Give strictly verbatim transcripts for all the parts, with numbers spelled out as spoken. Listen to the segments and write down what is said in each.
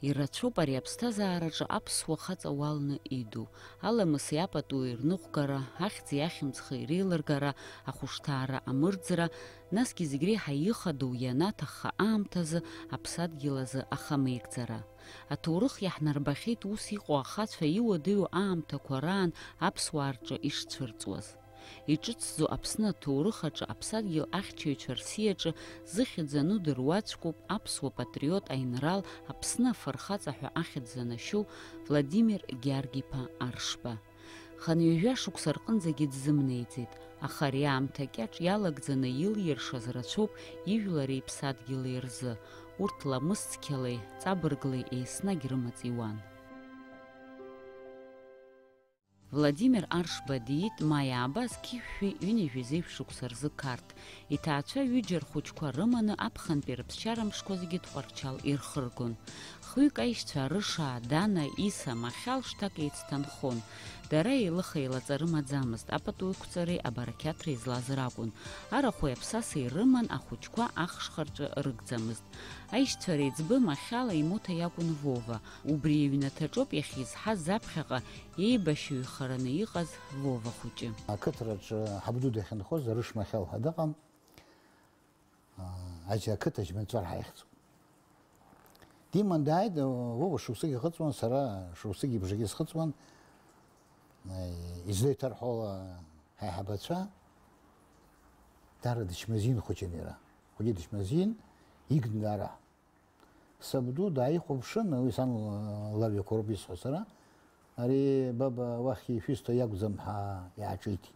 Ирацәоуп ари аԥсҭазаараҿы аԥсуа хаҵа уалны иду. Аламыси апатуи рныҟәгара, ахьӡи ахьымӡӷи реилыргара, ахәышҭаара амырӡра, насгьы зегь реиҳа ихадоу ианаҭахха аамҭазы аԥсадгьыл азы ахамеигӡара. Аҭоурых иаҳнарбахьеит ус иҟоу ахацәа иуадаҩу аамҭақәа раан аԥсуаа рҿы ишцәырҵуаз. Иҿыцӡоу Аԥсны аҭоурых аҿы аԥсадгьыл ахьчаҩцәа рсиаҿы зыхьӡ анудыруа ацәгьоуп аԥсуа патриот аинрал Аԥсны афырхаҵа ҳәа ахьӡ занашьоу Владимир Гьаргь-иԥа Аршба. Хынҩажәа шықәса рҟынӡагьы дзымнеиӡеит, аха ари аамҭа кьаҿ иалагӡаны илиршаз рацәоуп ижәлари иԥсадгьыли рзы, урҭ ламыс цқьалеи ҵабырглеи еснагь рымаҵ иуан. Владимир Аршба диит Маиа Абас қьышәи ҩынҩажәи зеижә шықәса рзы Қарҭ. Иҭаацәа ҩыџьа рхәыҷқәа рыманы аԥхынтәи рыԥсшьара мшқәа зегьы Тҟәарчал ирхыргон. Хҩык аишьцәа Рышаа, Дана, Иса, Махьал шҭак еицҭанхон. Дара еилыха-еилаҵа рымаӡамызт, апату еиқәҵареи абарақьаҭреи злаз ракәын. Арахәи аԥсасеи рыман ахәыҷқәа ахшхырҵәы рыгӡамызт. Аишьцәа реиҵбы Махьала имоҭа иакәын Вова. Убри иҩнаҭаҿоуп иахьизҳаз заԥхьаҟа еибашьыҩхараны иҟаз Вова хәыҷы. Ақыҭраҿы ҳабду дахьынхоз Арыш Махьал ҳәа дыҟан. Аџь-, ақыҭа Џьманҵәар ҳаихьӡуп. Диман дааит, Вова шықәсык ихыҵуан, сара шықәсыки бжаки схыҵуан. Излеиҭарҳәо ала ҳаиҳабацәа, даара дычмазаин хәыҷын иара. Хәыҷы дычмазаин, игн даара. Сабду дааихәаԥшын, уи сан лажәақәа роуп исҳәо сара. Ари, баба, уахь ишәысҭо иакәӡам ҳәа иааҿиҭит.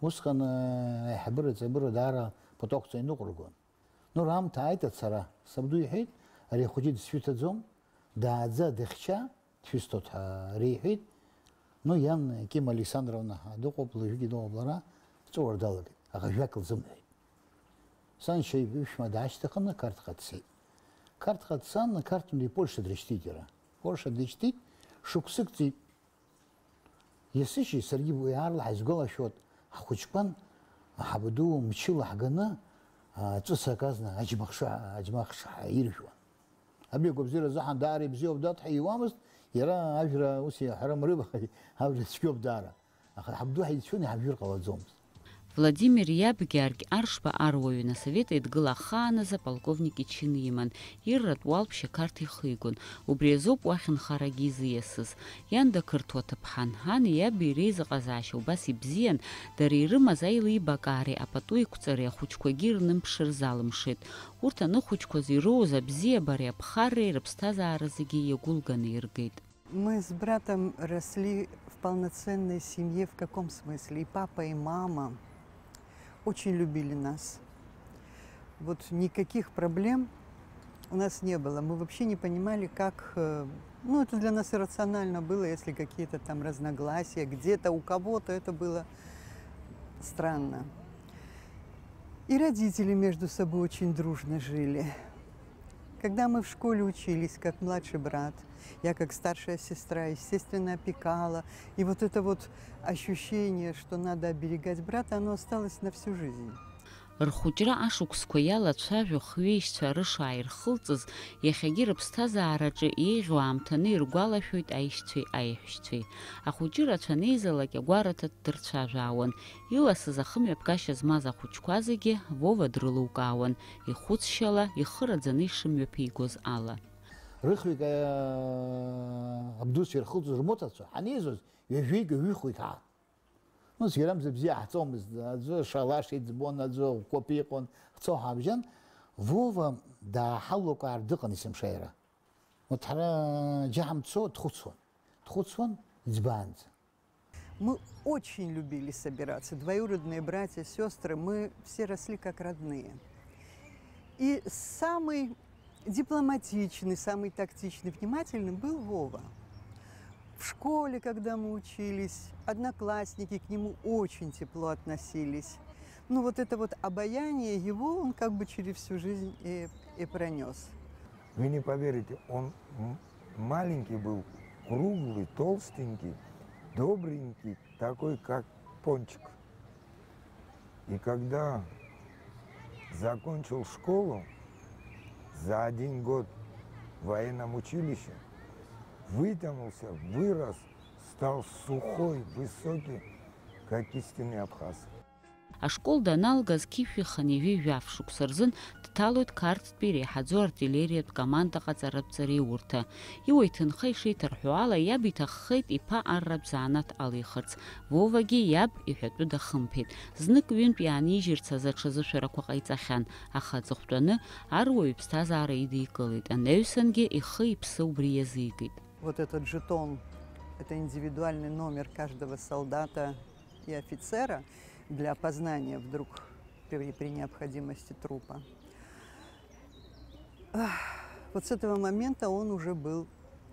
Усҟан аиҳабыра аҵабырра даара пату ақәҵаны иныҟәыргон. Ну, раамҭа ааит ацара. Сабду иҳәеит, ари ахәыҷы дысшәиҭаӡом, дааӡа, дыхьча, дшәысҭоит ҳәа реиҳәеит. Ну, иан Кима Александровна ҳәа дыҟоуп, лыжәгьы дыҟоуп лара, дҵәыуар далагеит. Аха жәак лзымҳәеит. Саншьа иԥшәма даашьҭыхны Қарҭҟа дцеит. Қарҭҟа дцан, Қарҭынтәи Польша дрышьҭит иара. Польша дышьҭит, шықәсык ҵит. Есышьыжь саргьы уи аарлаҳәа исгәалашәоит, ҳхәыҷқәан, ҳабду мчыла ҳганы, а, ҵәыцак азна аџьмахша, аџьмахша ҳаиржәуан. Абри агәабзиара азыҳәан даара ибзиоуп, дад, ҳәа иуамызт, иара ажәра ус иаҳәара мрыба, ажәра цәгьоуп даара. Аха ҳабду ҳаицәшәон, иҳажәыр ҟалаӡомызт. Владимир иаб Гьаргь Аршба аруаҩын, Асовет Еидгыла ахааназы аполковник ичын иман, ирратә уалԥшьа Қарҭ ихигон, убри азоуп уахь нхарагьы изиасыз. Иан дақырҭуа ҭыԥҳан, ани иаби реизыҟазаашьа убас ибзиан, дара ирымаз аилибакаареи апату еиқәҵареи ахәыҷқәагьы ирнымԥшыр залымшеит. Урҭ аныхәыҷқәаз ироуз абзиабареи аԥхарреи рыԥсҭазаара зегьы иагәылганы иргеит. Мы с братом росли в полноценной семье. В каком смысле? И папа, и мама очень любили нас. Вот никаких проблем у нас не было. Мы вообще не понимали, как, э, ну, это для нас иррационально было, если какие-то там разногласия где-то у кого-то, это было странно. И родители между собой очень дружно жили. Когда мы в школе учились, как младший брат, я как старшая сестра, естественно, опекала. И вот это вот ощущение, что надо оберегать брата, оно осталось на всю жизнь. Рхәыҷра ашықәсқәа иалацәажәо хҩеишьцәа рышааирхылҵыз, иахьагьы рыԥсҭазаараҿы еиӷьу аамҭаны иргәалашәоит аишьцәеи аиҳәшьцәеи. Ахәыҷы рацәа анеизалак, агәараҭа ддырцәажәаауан. Иласыз ахымҩаԥгашьа змаз ахәыҷқәа зегьы Вова дрылукаауан, ихәыцшьала, ихы раӡаны ишымҩаԥигоз ала. Рыхҩык, аа, абдуцәа ирхылҵыз рмоҭацәа ҳанеизоз, ҩажәеик, ҩажәихәҩык ҳаан. Ус иарамза бзиа ҳҵомызт, аӡәы шалаш иӡбон, аӡәы ӷәӷәақәа иҟон, ҳцо ҳабжьан, Вова дааҳалукаар дыҟан есымша иара. Урҭ ҳара џьаҳа мцо дхәыцуан, дхәыцуан иӡбаанӡа. Мы очень любили собираться, двоюродные братья, сестры, мы все росли как родные. И самый дипломатичный, самый тактичный, внимательный был Вова. В школе, когда мы учились, одноклассники к нему очень тепло относились. Ну, вот это вот обаяние его он как бы через всю жизнь и, и пронёс. Вы не поверите, он м-, маленький был, круглый, толстенький, добренький, такой, как пончик. И когда закончил школу, за один год В военном училище вытянулся, вырос, стал сухой, высокий, как истинный абхаз. Ашкол даналгаз Қьышәи Ханижәи жәаф шықәса рзын дҭалоит Қарҭтәи иреиҳаӡоу артиллериатә команда ҟаҵаратә ҵареиурҭа. Иуа иҭынха ишеиҭарҳәо ала, иаб иҭаххеит иԥа арратә занааҭ алихырц. Вовагьы иаб иҳәатәы дахымԥеит. Знык-ҩынтә иаанижьырц азы аҽазышәарақәа ҟаиҵахьан, аха аҵыхәтәаны аруаҩ иԥсҭазаара идикылеит, анаҩсангьы ихы-иԥсы убри иазикит. Вот этот жетон, это индивидуальный номер каждого солдата и офицера для опознания вдруг при, при необходимости трупа. Ах, вот с этого момента он уже был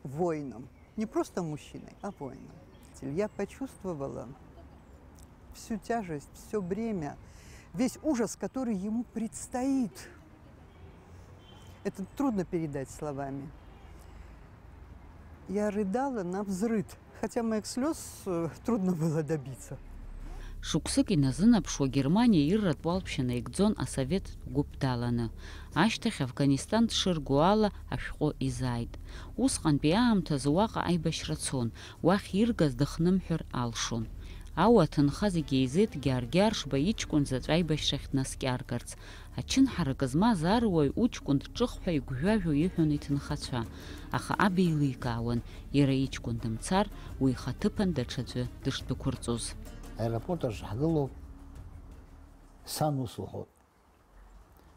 воином. Не просто мужчиной, а воином. Я почувствовала всю тяжесть, все бремя, весь ужас, который ему предстоит. Это трудно передать словами. Я рыдала на взрыд, хотя моих слез э, трудно было добиться. Шықәсык иназынаԥшуа Германиа ирратә уалԥшьа наигӡон асовет гәыԥ даланы. Ашьҭахь Афганистан дшырго ала ашәҟәы изааит. Усҟантәи аамҭазы уаҟа аибашьра цон, уахь иргаз дыхнымҳәыр алшон. Ауа аҭынха зегьы еизеит Георги Аршба иҷкәын заҵә аибашьрахь днаскьаргарц. Ачынҳарак змаз аруаҩ уҷкәын дҿыхҳәа игәжәажәо иҳәон иҭынхацәа, аха аб еиликаауан, иара иҷкәын дымцар, уи ихаҭыԥан даҽаӡәы дышдәықәырҵоз. Аеропорт аҿы ҳгылоуп, сан ус лҳәоит.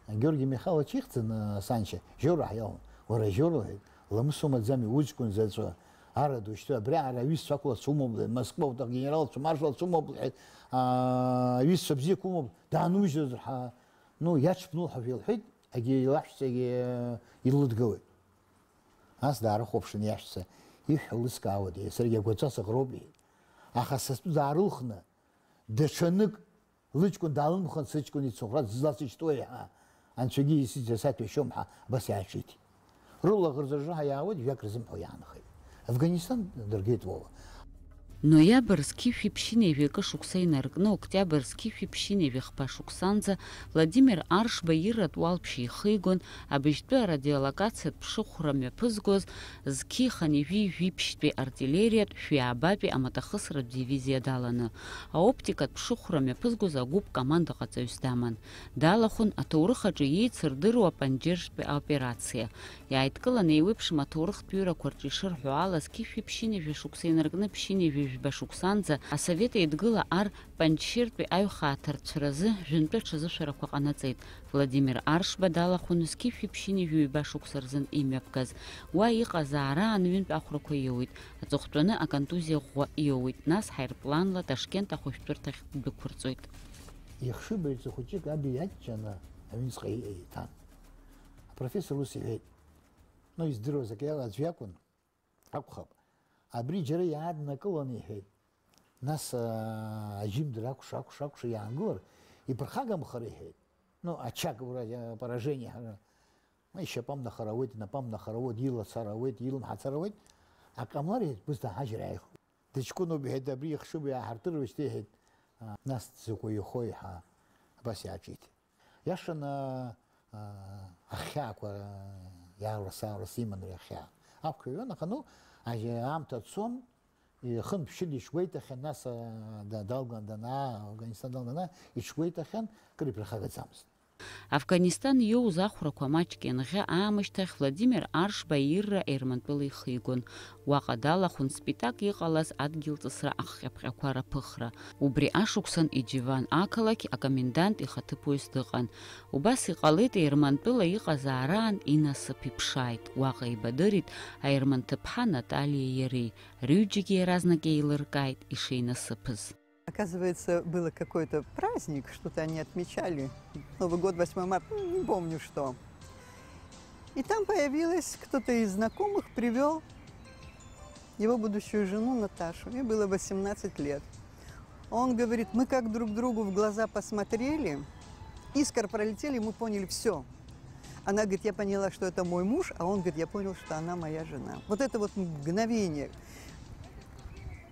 Георги Михайлович ихьӡын, саншьа, Жьора ҳәа иауан. Уара Жьора, лҳәеит, ламыс умаӡами, уҷкәын заҵәы, ара душьҭы, абри аара аҩызцәа ақәлацәа умоуп, Москва утәы генералцәа, маршалцәа умоуп, лҳәеит, аа, аҩызцәа бзиақәа умоуп, даанужьызар ҳәа, ну, иаҽԥнылҳәа лҳәеит, егьи илаҳәшьцәагьы илыдгылеит. Нас даарыхәаԥшын иаҳәшьцәа, ишәҳәо лыскаауеит, саргьы агәаҵәа сыӷроуп, иҳәеит. Аха сасду даарылхны, даҽанык лыҷкәын даалымхан, сыҷкәын ицынхәра дызласышьҭуеи ҳәа, анцәагьы исыӡ саҭәашьом ҳәа, абас иааҿиҭит. Рылаӷырӡ ржаҳа иаауеит, жәак рзымҳәо иаанхеит. Афганистан дыргеит Вова. Ноиабр зқьышәи ԥшьынҩажәи акы шықәса инаркны, октиабр зқьышәи ԥшьынҩажәи хԥа шықәсанӡа Владимир Аршба ирратә уалԥшьа ихигон, абыжьтәы арадиолокациатә ԥшыхәра мҩаԥызгоз зқьи хынҩажәи жәиԥшьтәи артиллериатә шәи аабатәи амаҭахысратә дивизиа даланы, аоптикатә ԥшыхәра мҩаԥызгоз агәыԥ командаҟаҵаҩыс даман. Далахәын аҭоурых аҿы еицырдыруа Панџьыртәи аоперациа. Иааидкыланы еиуеиԥшым аҭоурыхтә ҩырақәа рҿы ишырҳәо ала, зқьышәи ԥшьынҩажәи шықәса инаркны ԥшьынҩажәи жәба шықәсанӡа Асовет Еидгыла ар Панџьшьыртәи аҩхаа аҭарцәразы жәынтәы аҽазышәарақәа ҟанаҵеит. Владимир Аршба далахәын зқьышәи ԥшьынҩажәи ҩба шықәса рзын имҩаԥгаз. Уа иҟазаараан ҩынтә ахәрақәа иоуит. Аҵыхәтәаны аконтузиа ӷәӷәа иоуит, нас ҳаирпланла Ташкент ахәышәтәырҭахь ддәықәырҵоит. Ихшыбаҩ ҵыхәыҷык аби иаҷҷаны аҩныҵҟа еиҭан. Апрофессор ус иҳәеит, ну, издыруаз акы аӡә иакәын, акәхап. Абри џьара иааднакыланы иҳәеит. Нас, аа, аџьымдыр акәша, акәша, акәша иаангылар, иԥырхагамхар иҳәеит. Ну, ачак, ура, поражение, ҳара. Ишьапамнахар ауеит, инапамнахар ауеит, илацар ауеит, илымҳацар ауеит. Аҟамлар иҳәеит, бысҭа ҳажьра иааихуеит. Дыҷкәыноуп, иҳәеит, абри ихшыбаҩ ааҳартыруеижьҭеи, иҳәеит, аа, нас дзакәу ихои ҳәа абас иааҿиҭит. Иашаны, аа, ахьхьаақәа иаалырс-аалырс иман ари ахьхьаа. Ақәшәа ҩон, аха, ну, ажь-, аамҭа цон, ихынԥшьын иҽгәеиҭахьан, нас, аа, да-, далган данаа, Афганистан далган данаа, иҽгәеиҭахьан, кыр иԥырхагаӡамызт. Афганистан иоуз ахәрақәа маҷк ианӷьа аамышьҭахь Владимир Аршба ирра Ермантәыла ихигон. Уаҟа далахәын Спитак иҟалаз адгьылҵысра ахҟьаԥҟьақәа раԥыхра. Убри ашықәсан Иџьеван ақалақь акомендант ихаҭыԥуаҩыс дыҟан. Убас иҟалеит Ермантәыла иҟазаараан инасыԥ иԥшааит. Уаҟа еибадырит Аерманҭыԥҳа Наталиеи иареи. Рҩыџьегьы иаразнак еилыркааит ишеинасыԥыз. Оказывается, было какой-то праздник, что-то они отмечали. Новый год, восьмое марта, ну, не помню что. И там появилась, кто-то из знакомых привел его будущую жену Наташу. Ей было восемнадцать лет. Он говорит, мы как друг другу в глаза посмотрели, искр пролетели, мы поняли все. Она говорит, я поняла, что это мой муж, а он говорит, я понял, что она моя жена. Вот это вот мгновение,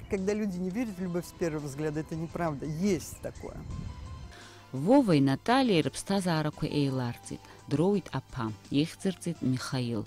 когда люди не верят в любовь с первого взгляда, это неправда. Есть такое. Вовеи Наталиеи рыԥсҭазаарақәа еиларҵеит, дроуит аԥа, ихьӡырҵеит Михаил.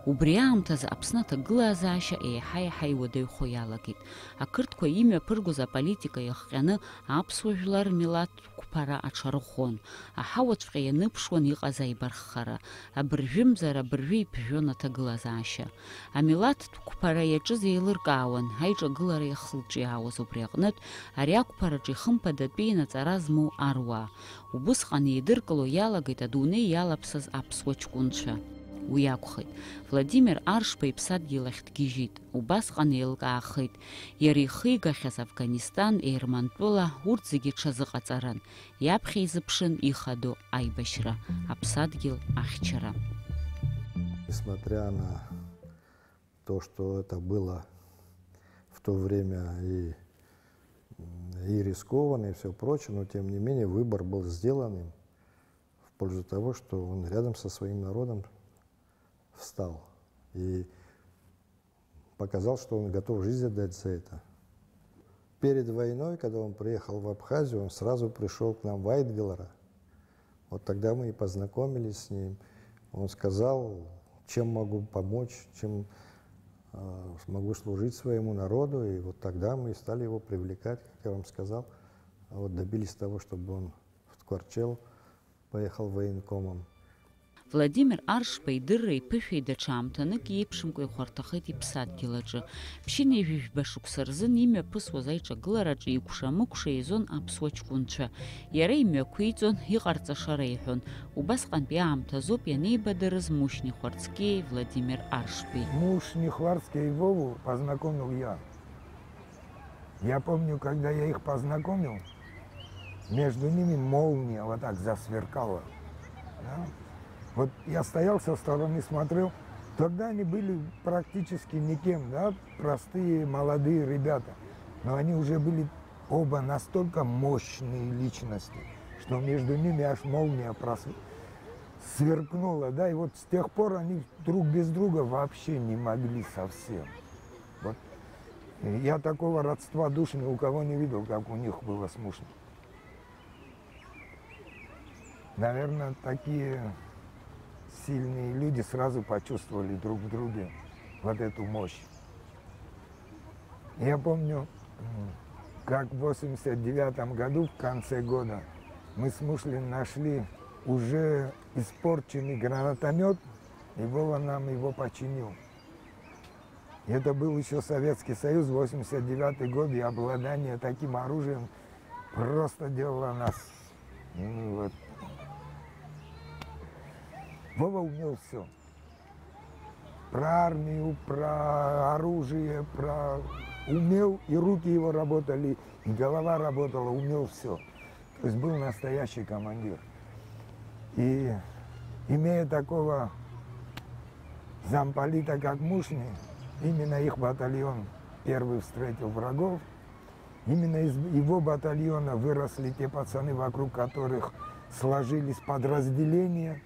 Убри аамҭазы Аԥсны аҭагылазаашьа еиҳа-еиҳа иуадаҩхо иалагеит. Ақырҭқәа имҩаԥыргоз аполитика иахҟьаны аԥсуа жәлар рмилаҭ қәԥара аҽарӷәӷәон, аҳауаҵәҟьа ианыԥшуан иҟаз аибарххара, абыржәымзар абыржәы иԥжәон аҭагылазаашьа. Амилаҭтә қәԥара иаҿыз еилыркаауан, аиҿагылара иахылҿиаауаз убри аҟнытә, ари ақәԥараҿы ихымԥадатәи наҵара змоу аруаа. Убысҟан еидыркыло иалагеит адунеи иалаԥсаз аԥсуа ҷкәынцәа. Уи акәхеит, Владимир Аршба иԥсадгьыл ахь дгьежьит, убасҟан еилкаахеит, иара ихигахьаз Афганистан, Ермантәыла, урҭ зегьы ҽазыҟаҵаран, иаԥхьа изыԥшын ихадоу аибашьра, аԥсадгьыл ахьчара. Несмотря на то, что это было в то время и, и рискованно, и всё прочее, но тем не менее выбор был сделан им в пользу того, что он рядом со своим народом встал и показал, что он готов жизнь отдать за это. Перед войной, когда он приехал в Абхазию, он сразу пришёл к нам в Айтгалара. Вот тогда мы и познакомились с ним. Он сказал, чем могу помочь, чем, э, смогу служить своему народу. И вот тогда мы и стали его привлекать, как я вам сказал. Вот добились того, чтобы он в Тхварчел поехал военкомом. Владимир Аршба идырреи иԥышәеи даҽа аамҭанык иеиԥшымкәа ихәарҭахеит иԥсадгьыл аҿы. Ԥшьынҩажәи жәба шықәса рзын имҩаԥысуаз аиҿагылараҿы икәша-мыкәша еизон аԥсуа ҷкәынцәа. Иара имҩақәиҵон, иҟарҵаша реиҳәон. Убасҟантәи аамҭазоуп ианеибадырыз Мушьни Хәарцкиеи Владимир Аршбеи. Мушьни Хварцкиа и Вову познакомил я. Я помню, когда я их познакомил, между ними молния вот так засверкала. Да? Вот я стоял со стороны, смотрел. Тогда они были практически никем, да, простые молодые ребята. Но они уже были оба настолько мощные личности, что между ними аж молния прос-, сверкнула, да, и вот с тех пор они друг без друга вообще не могли совсем. Вот. Я такого родства душ ни у кого не видел, как у них было с Мушни. Наверное, такие сильные люди сразу почувствовали друг в друге вот эту мощь. Я помню, м, как в восемьдесят девятом году, в конце года, мы с Мушлин нашли уже испорченный гранатомёт, и Вова нам его починил. Это был ещё Советский Союз, восемьдесят девятый год, и обладание таким оружием просто делало нас, ну, вот. Вова умел всё. Про армию, про оружие, про... Умел, и руки его работали, и голова работала, умел всё. То есть был настоящий командир. И имея такого замполита, как Мушни, именно их батальон первый встретил врагов. Именно из его батальона выросли те пацаны, вокруг которых сложились подразделения.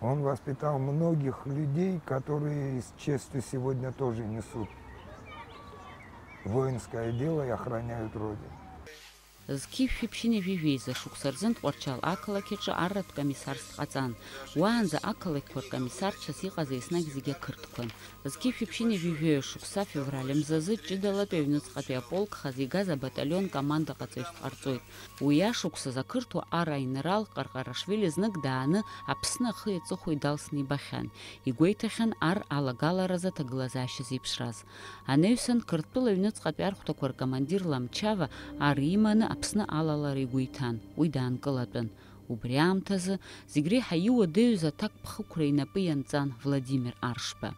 Он воспитал многих людей, которые с честью сегодня тоже несут воинское дело и охраняют Родину. Зқьи шәи ԥшьынҩажәи жәеиза шықәса рзын Тҟәарчал ақалақь аҿы арратә комиссарс дҟаҵан. Уаанӡа ақалақьқәа ркомиссарцәас иҟаз еснагь зегьы ақырҭқәан. Зқьи шәи ԥшьынҩажәи жәаҩа шықәса февраль мзазы ҷыдалатәи аҩныҵҟатәи аполк хазы игаз абаталион командаҟаҵаҩыс дҟарҵоит. Уи ашықәсаз ақырҭуа ар аинрал Ҟарҟарашвили знык дааны Аԥсны ахи аҵыхәеи далсны ибахьан. Игәеиҭахьан ар алагаларазы аҭагылазаашьа зеиԥшраз. Анаҩсан, Қырҭтәыла аҩныҵҟатәи архәҭақәа ркомандир Ламчава ар иманы Аԥсны алалара игәы иҭан, уи даанкылатәын. Убри аамҭазы зегь реиҳа иуадаҩыз аҭакԥхықәра инапы ианҵан Владимир Аршба.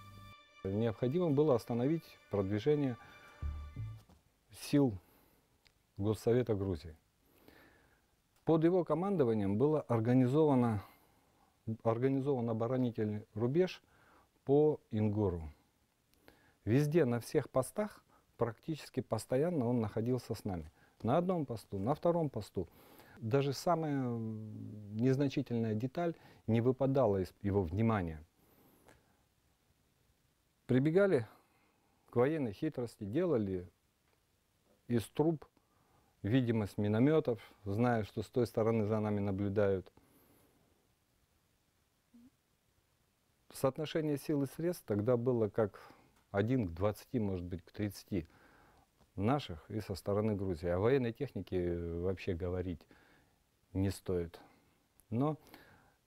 Необходимо было остановить продвижение сил Госсовета Грузии. Под его командованием было организовано, организован оборонительный рубеж по Ингору. Везде, на всех постах, практически постоянно он находился с нами. На одном посту, на втором посту. Даже самая, м, незначительная деталь не выпадала из его внимания. Прибегали к военной хитрости, делали из труб видимость миномётов, зная, что с той стороны за нами наблюдают. Соотношение сил и средств тогда было как один к двадцати, может быть, к тридцати наших и со стороны Грузии. О военной технике вообще говорить не стоит. Но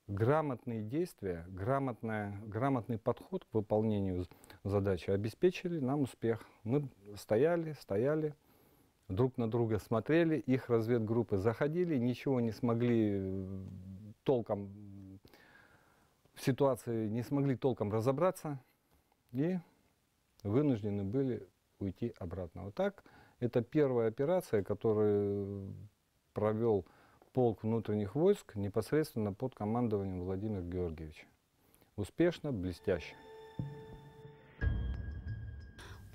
грамотные действия, грамотная, грамотный подход к выполнению задачи обеспечили нам успех. Мы стояли, стояли, друг на друга смотрели, их разведгруппы заходили, ничего не смогли толком, в ситуации не смогли толком разобраться и вынуждены были уйти обратно. Вот так, это первая операция, которую провел полк внутренних войск непосредственно под командованием Владимира Георгиевича. Успешно, блестяще.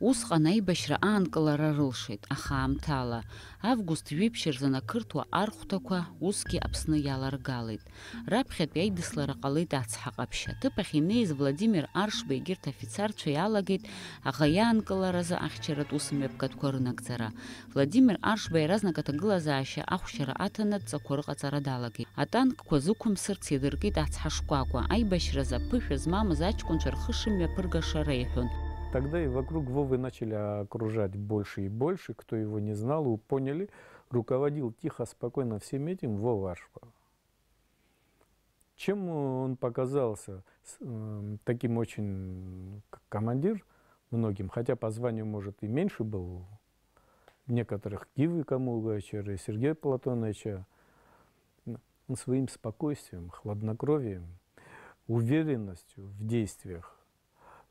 Усҟан аибашьра аанкылара рылшеит, аха аамҭала. Август жәиԥшь рзы ақырҭуа архәҭақәа усгьы Аԥсны иаларгалеит. Раԥхьатәи аидыслара ҟалеит ацҳа ҟаԥшь. Аҭыԥахь инеиз Владимир Аршба егьырҭ афицарцәа иалагеит аӷа иаанкыларазы ахьчаратә усмҩаԥгатәқәа рынагӡара. Владимир Аршба иаразнак аҭагылазаашьа ахәшьара аҭаны адҵақәа рыҟаҵара далагеит. Атанкқәа зықәымсырц иадыркит ацҳа шкәакәа. Аибашьразы аԥышәа змамыз аҷкәынцәа рхы шымҩаԥыргаша реиҳәон. Тогда и вокруг Вовы начали окружать больше и больше, кто его не знал, и поняли, руководил тихо, спокойно всем этим Вова Аршба. Чем он показался с- м, таким очень к- командир многим, хотя по званию, может, и меньше был некоторых, Гивы Камулговича и Сергея Платоновича, он своим спокойствием, хладнокровием, уверенностью в действиях,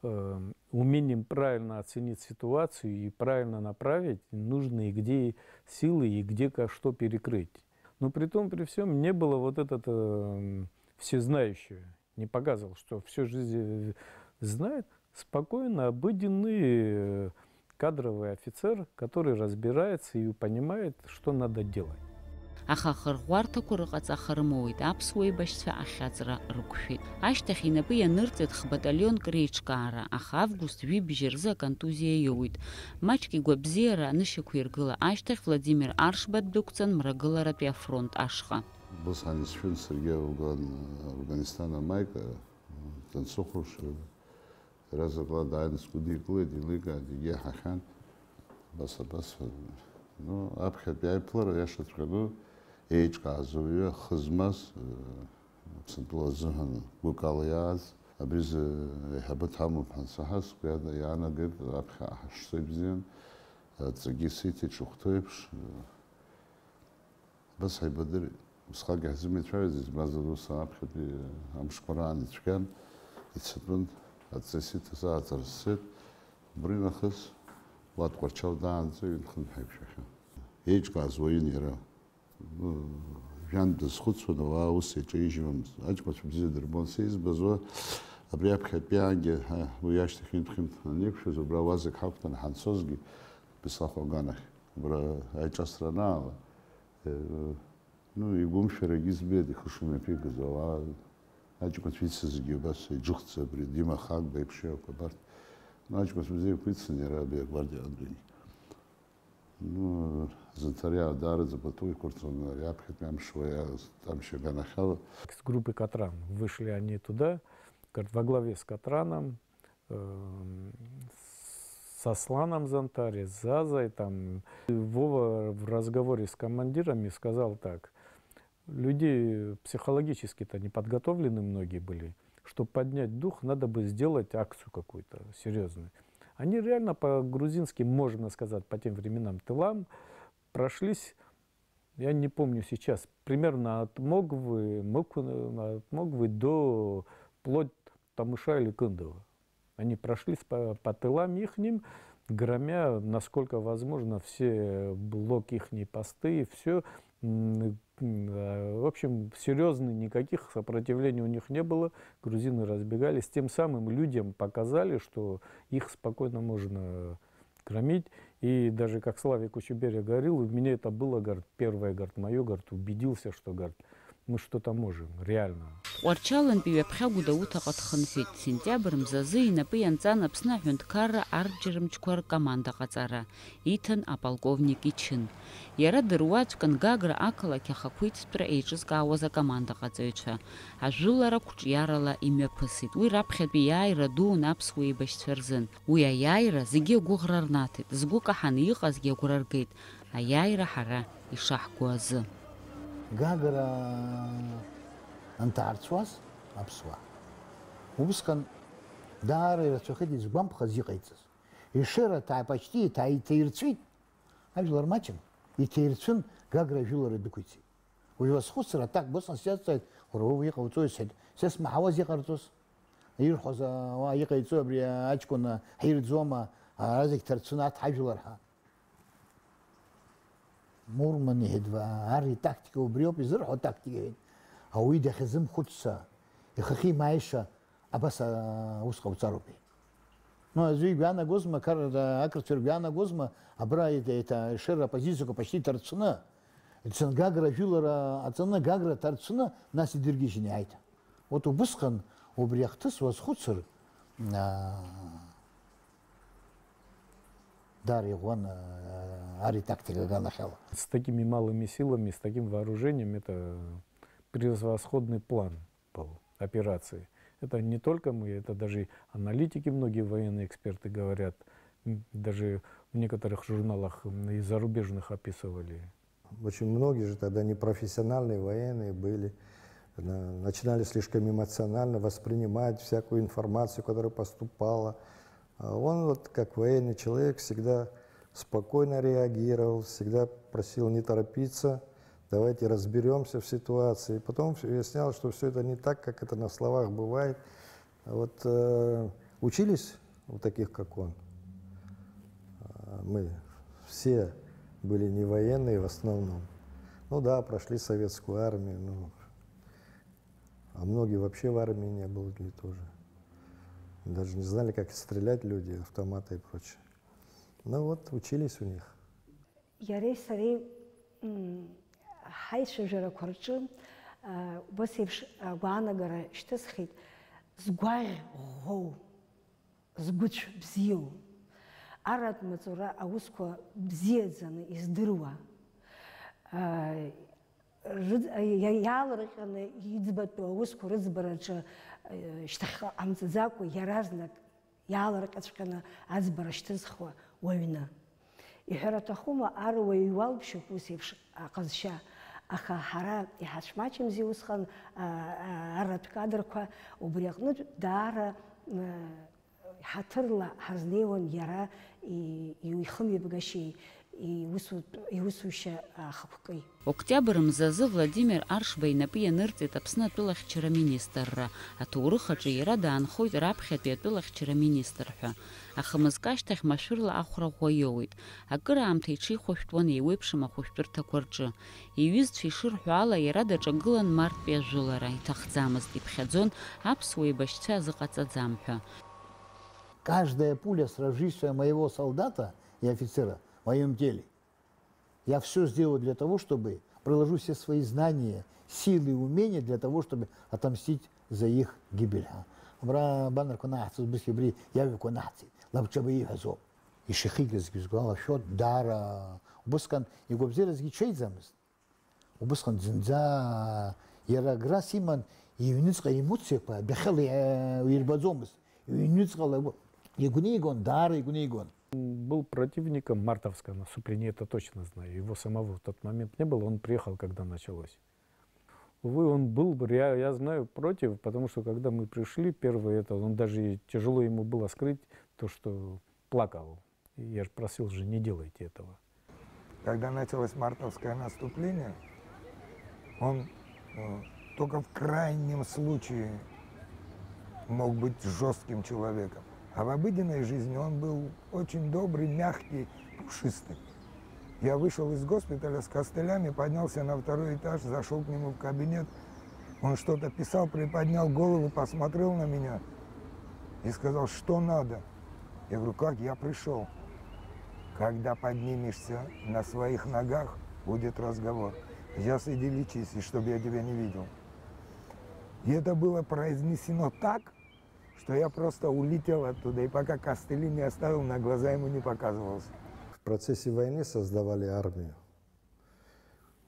э, умением правильно оценить ситуацию и правильно направить нужные где силы и где ка- что перекрыть. Но при том, при всем не было вот этот э, всезнающего, не показывал, что всю жизнь э, знает, спокойно, обыденный э, кадровый офицер, который разбирается и понимает, что надо делать. Аха ахырӷәӷәарҭақәа рыҟаҵаха рымоуит, аԥсуа еибашьцәа ахьаҵра рықәшәеит. Ашьҭахь инапы ианырҵеит хбаталионк реиҿкаара, аха август жәибжь рзы аконтузиа иоуит. Маҷк игәабзиара анышьақәиргыла ашьҭахь Владимир Аршба ддәықәҵан Мрагыларатәи афронт ашҟа. Бысҟан исшәын саргьы Афган, Афганистан амаика дансыхәаԥш, иаразнак ла дааины сгәыдикылеит, еиликааит, егьи иаҳахьан. Абас, абас, ну, аԥхьатәи аиԥылара, иашаҵәҟьаны, еиҿкааз ауаҩы ахы змаз, Аԥсынтәыла азыҳәан гәыкала иааз, абри аҩыза аиҳабы дҳамоуп ҳәа ансаҳа, сгәы иада-, иаанагеит, раԥхьа ҳашцо ибзиан, аҵакгьы сиҭеит ҽыхәҭоу еиԥш. Абас ҳаибадырит. Усҟак иаҳзымеицәажәаӡеит, избанзар, ус аԥхьатәи амшқәа раан ицәгьан, ицатәын, адҵа исиҭаз ааҵара сцеит. Убри нахыс уа Тҟәарчал даанӡа ҩынтә-хынтә ҳаиқәшәахьан. Еиҿкааз уаҩын иара. Жәантә дазхәыцуан, ауаа ус иаҿаижьуамызт. Аҷкәынцәа бзиа дырбон. Са избаз уа, абри аԥхьатәи аангьы, ҳа, уи ашьҭахь ҩынтә-хынтә анеиқәшәоз, убра уазак ҳақәтәан ҳанцозгьы, Беслахә аганахь, убра аиҿасра анаала, э, ну, игәымшәарагьы збеит, ихы шымҩаԥигаз, ауаа, аҷкәынцәа ицызгьы убас иџыхӡа, абри Дима Хагба иеиԥш иҟоуп, абарҭ. Ну, аҷкәынцәа бзиақәа ицын иара абри агвардиа адагьы. Ну, зынҭариаа даараӡа пату иқәырҵон, ари аԥхьатәи амш уа иааз, амш аганахьала. С группы Катран вышли они туда, как во главе с Катраном, эм, с Асланом Зантари, с Зазой, там. Вова в разговоре с командирами сказал так: людей психологически-то не подготовлены многие были, чтобы поднять дух, надо бы сделать акцию какую-то серьезную. Они реально по грузинским, можно сказать, по тем временам тылам прошлись, я не помню сейчас, примерно от Могвы, Мокуна, от Могвы до вплоть Тамыша или Кындова. Они прошлись по, по тылам ихним, громя, насколько возможно, все блок ихние посты, все. В общем, серьезных никаких сопротивлений у них не было. Грузины разбегались. Тем самым людям показали, что их спокойно можно громить. И даже, как Славик Кучеберя говорил, у меня это было, говорит, первое, говорит, мое, говорит, убедился, что, говорит, мы что-то можем, реально. Тҟәарчалынтәи ҩаԥхьа Гәдоуҭаҟа дхынҳәит. Сентиабр мзазы инапы ианҵан Аԥсны аҳәынҭқарра арбџьармчқәа ркоманда ҟаҵара. Иҭан аполковник ичын. Иара дыруаӡәкын Гагра ақалақь ахақәиҭтәра еиҿызкаауаз акомандаҟаҵаҩцәа. Ажәылара қәҿиарала имҩаԥысит. Уи раԥхьатәи иааира дуун аԥсуа еибашьцәа рзын. Уи аиааира зегьы агәыӷра рнаҭеит, згәы каҳаны иҟазгьы агәра ргеит, аиааира ҳара ишаҳго азы. Гагра анҭаарцәуаз аԥсуаа, убысҟан даара ирацәахеит изгәамԥхаз иҟаиҵаз. Ешыра ҭаа-, почти иҭаа-, иҭаирцәит, ажәлар маҷым, иҭаирцәын, Гагра ажәылара дәықәиҵеит. Уажә уазхәыцыр, аҭак бысҟан сиазҵааит, уара уи иҟауҵои, сҳәеит, са смаҳауаз иҟарҵоз. Ирҳәоз ауаа иҟаиҵои абри аҷкәын ҳирӡуама, ара зегь ҭарцәны аҭ ҳажәлар ҳәа. Мурман иҳәеит, ва, ар итактика убриоуп изырҳәо атактика иҳәеит. Ауаҩы дахьазымхәыццаа, ихахьы имааиша абас аус ҟауҵароуп иҳәеит. Ну, аӡәы игәаанагозма, Кар-, ақырҭцәа ргәаанагозма, абра еиҭа, еиҭа Ешыра апозициақәа почти ҭарцәны, дцан Гагра ажәылара аҵаны, Гагра ҭарцәны, нас идыргьежьны иааит. Вот убысҟан убри ахҭыс уазхәыцыр, аа, даара иӷәӷәан, аа, ари тактика аганахьала. С такими малыми силами, с таким вооружением, это превосходный план был операции. Это не только мы, это даже аналитики, многие военные эксперты говорят, м, даже в некоторых журналах, м, и зарубежных описывали. Очень многие же тогда непрофессиональные военные были, на-, начинали слишком эмоционально воспринимать всякую информацию, которая поступала. А он вот, как военный человек, всегда спокойно реагировал, всегда просил не торопиться, давайте разберёмся в ситуации. Потом выяснялось, что всё это не так, как это на словах бывает. Вот, э, учились у таких, как он. А, мы все были не военные в основном. Ну да, прошли советскую армию, ну, а многие вообще в армии не были тоже. Даже не знали, как стрелять люди, автоматы и прочее. Ну вот, учились у них. Иареи сареи, м, ҳаицәажәарақәа рҿы, а, убас еиԥш агәаанагара шьҭысхит, згәаӷь ӷәӷәоу, згәыцә бзиоу, арратә маҵура аусқәа бзиаӡаны издыруа, а, рыд-, иа-, иаалырҟьаны иӡбатәу аусқәа рыӡбараҿы, а, шьҭахьҟа ҟамҵаӡакәа иаразнак иаалырҟьаҵәҟьаны аӡбара шьҭызхуа уаҩны. Иҳәар аҭахума, ар уаҩ иуалԥшьоуп ус еиԥш аҟазшьа, аха ҳара иҳацәмаҷымзи усҟан, а, а, арратә кадрқәа, убри аҟнытә даара, а, ҳаҭырла ҳазнеиуан иара и-, ихымҩаԥгашьеи иусутә-, иусушьа ахықәкы. Октиабр мзазы Владимир Аршба инапы ианырҵеит Аԥсны атәылахьчара министрра. Аҭоурых аҿы иара даанхоит раԥхьатәи атәылахьчара министр ҳәа. Аха мызкы ашьҭахь машәырла ахәра ӷәӷәа иоуеит. Акыраамҭа иҽихәышәтәуан еиуеиԥшым ахәышәтәырҭақәа рҿы. Иҩызцәа ишырҳәо ала, иара даҿагылан марттәи ажәылара, иҭахӡамызт, иԥхьаӡон аԥсуа еибашьцәа азыҟаҵаӡам ҳәа. Каждая пуля, сразившая моего солдата и офицера в моём теле, я всё сделаю для того, чтобы, приложу все свои знания, силы и умения для того, чтобы отомстить за их гибель. Абра абанарқәа анаҳҵоз, убысгьы абри иажәақәа анаҳҵеит. Лабҿаба ииҳәазоуп. Ишихигазгьы сгәалашәоит, даара убысҟан игәабзиаразгьы ҽеиӡамызт. Убысҟан зынӡа иара аграс иман, иҩныҵҟа аемоциақәа адәахьала, э, ирбаӡомызт. Иҩныҵҟала игәы-, игәнигон, даара игәнигон. Был противником мартовского наступления, это точно знаю, его самого в тот момент не было, он приехал, когда началось. Увы, он был, я, я знаю, против, потому что когда мы пришли, первое это, он даже и тяжело ему было скрыть то, что плакал. Я ж просил же: «Не делайте этого». Когда началось мартовское наступление, он, э, только в крайнем случае мог быть жёстким человеком. А в обыденной жизни он был очень добрый, мягкий, пушистый. Я вышел из госпиталя с костылями, поднялся на второй этаж, зашёл к нему в кабинет. Он что-то писал, приподнял голову, посмотрел на меня и сказал: «Что надо?» Я говорю: «Как? Я пришёл». «Когда поднимешься на своих ногах, будет разговор. Сейчас иди лечись, и чтоб я тебя не видел». И это было произнесено так, что я просто улетел оттуда, и пока костыли не оставил, на глаза ему не показывался. В процессе войны создавали армию.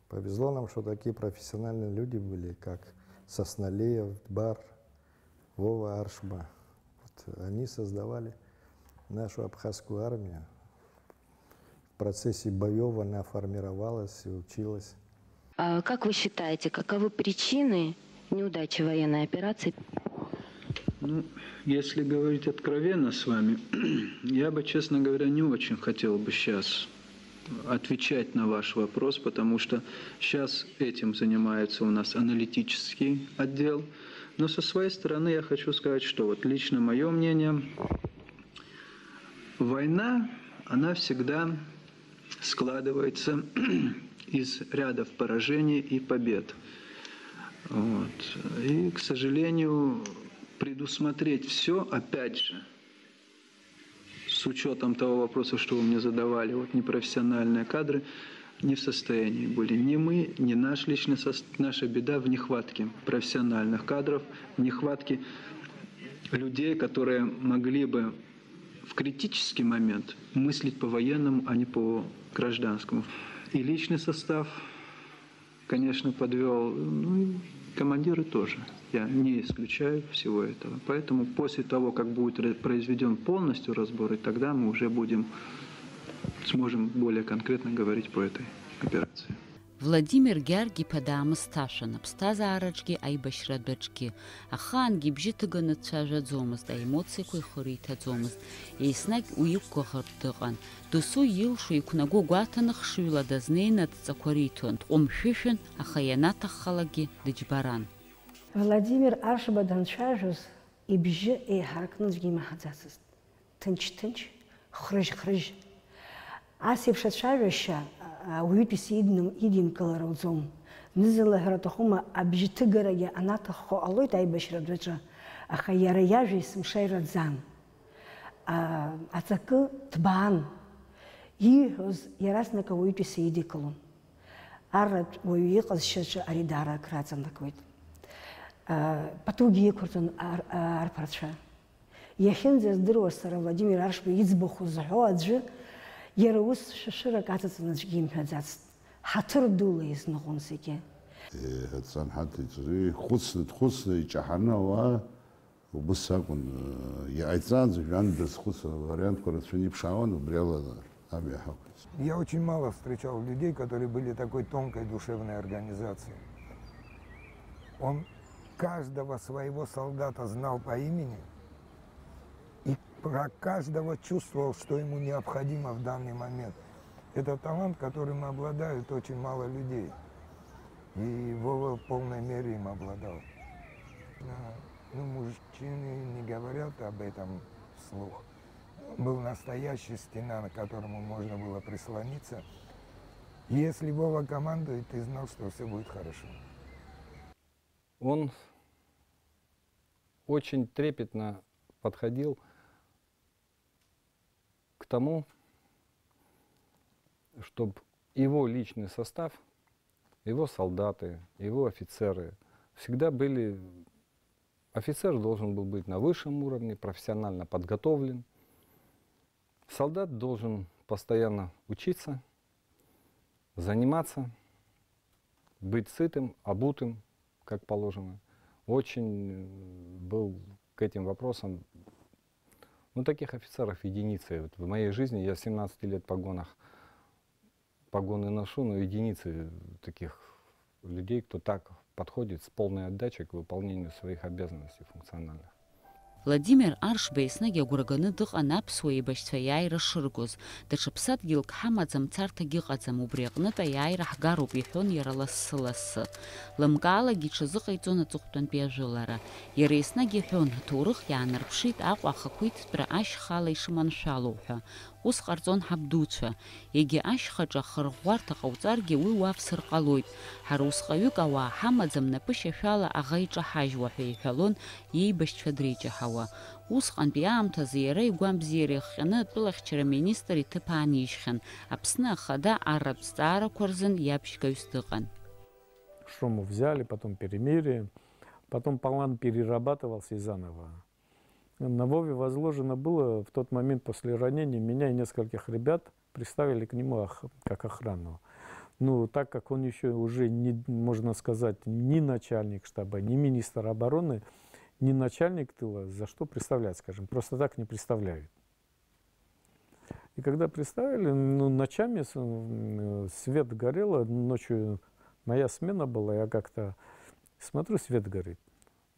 Повезло нам, что такие профессиональные люди были, как Сосналиев, Бар, Вова Аршба. Вот они создавали нашу абхазскую армию. В процессе боев она формировалась и училась. А как вы считаете, каковы причины неудачи военной операции? Ну, если говорить откровенно с вами, я бы, честно говоря, не очень хотел бы сейчас отвечать на ваш вопрос, потому что сейчас этим занимается у нас аналитический отдел. Но со своей стороны я хочу сказать, что вот лично мое мнение, война, она всегда складывается из рядов поражений и побед. Вот. И, к сожалению, предусмотреть все, опять же, с учетом того вопроса, что вы мне задавали, вот непрофессиональные кадры, не в состоянии были ни мы, ни наш личный состав. Наша беда в нехватке профессиональных кадров, в нехватке людей, которые могли бы в критический момент мыслить по-военному, а не по-гражданскому. И личный состав, конечно, подвел, ну и командиры тоже. Я не исключаю всего этого. Поэтому после того, как будет произведен полностью разбор, и тогда мы уже будем, сможем более конкретно говорить по этой операции. Владимир Гьаргь-иԥа даамысҭашәан, аԥсҭазаараҿгьы аибашьратәаҿгьы. Ахаангьы ибжьы ҭыганы дцәажәаӡомызт, аемоциақәа ихы риҭаӡомызт. Еснагь уи иқәгәыӷыртә дыҟан. Досу илшо, иқәнаго гәаҭаны хшыҩла дазнеины адҵақәа риҭон, дҟәымшәышәын, аха ианаҭаххалакгьы дыџьбаран. Владимир Аршба данцәажәоз, ибжьы еиҳаракны аӡәгьы имаҳаӡацызт. Ҭынч-ҭынч, хрыжь-хрыжь. Ас еиԥш ацәажәашьа ауаҩытәыҩса идимкылар ауӡом. Зны-зынла ҳәара аҭахума, абжьҭыгарагьы анаҭаххо ҟалоит аибашьра адәаҿы, аха иара иажәа есымша ираӡам. Аҵакы ҭбаан. Ииҳәоз иаразнак ауаҩытәыҩса идикылон. Арратә уаҩы иҟазшьаҿы ари даара акраҵанакуеит. Патугьы иқәырҵон арԥарцәа. Иахьынӡаздыруа сара Владимир Аршба иӡбахә зҳәо аӡәы иара ус шәышәырак аҵаҵаны аӡәгьы имҳәаӡацт. Ҳаҭыр дула изныҟәон зегьы. Еиҳа дцан ҳаҭ иҵәы, ихәыцны, дхәыцны, иҿаҳаны ауаа убыс акәын, иҟаиҵаанӡа жәантә дазхәыцуан, авариантқәа рацәаны иԥшаауан, убри ала. Я очень мало встречал людей, которые были такой тонкой душевной организации. Он каждого своего солдата знал по имени и про каждого чувствовал, что ему необходимо в данный момент. Это талант, которым обладают очень мало людей. И Вова в полной мере им обладал. Ну, мужчины не говорят об этом вслух. Был настоящий стена, к которому можно было прислониться. Если Вова командует, ты знал, что все будет хорошо. Он очень трепетно подходил к тому, чтобы его личный состав, его солдаты, его офицеры всегда были Офицер должен был быть на высшем уровне, профессионально подготовлен. Солдат должен постоянно учиться, заниматься, быть сытым, обутым, как положено. Очень был к этим вопросам, ну, таких офицеров единицы. Вот в моей жизни я семнадцати лет в погонах погоны ношу, но единицы таких людей, кто так подходит с полной отдачей к выполнению своих обязанностей функциональных. Владимир Аршба еснагь агәра ганы дыҟан аԥсуа еибашьцәа аиааира шыргоз. Даҽа ԥсадгьылк ҳамаӡам, царҭагь ыҟаӡам, убри аҟнытә аиааира ҳгароуп, иҳәон иара лассы-лассы. Лымкаалагьы иҽазыҟаиҵон аҵыхәтәантәи ажәылара. Иара еснагь иҳәон, аҭоурых иаанарԥшит Аҟәа ахақәиҭтәра ашьхала ишыманшәалоу ҳәа. Ус ҟарҵон ҳабдуцәа. Егьа ашьхаҿы ахырӷәӷәарҭа ҟауҵаргьы уи уавсыр ҟалоит. Ҳара усҟаҩык ауаа ҳамаӡам, напышьашәала аӷа иҿаҳажьуа ҳәа иҳәалон иеибашьцәа дреиҷаҳауа. Усҟантәи аамҭазы иара игәамбзиара иахҟьаны атәылахьчара министр иҭыԥ аанижьхьан, Аԥсны Ахада арратә зҵаарақәа рзын иаԥшьгаҩс дыҟан. Шуму взяли, потом перемирие. Потом план перерабатывался и заново. На Вове возложено было в тот момент после ранения меня и нескольких ребят приставили к нему ох-, как охрану. Ну, так как он еще уже, не, можно сказать, не начальник штаба, не министр обороны, не начальник тыла, за что представлять, скажем, просто так не представляют. И когда представили, ну, ночами с- м, свет горело, ночью моя смена была, я как-то смотрю, свет горит,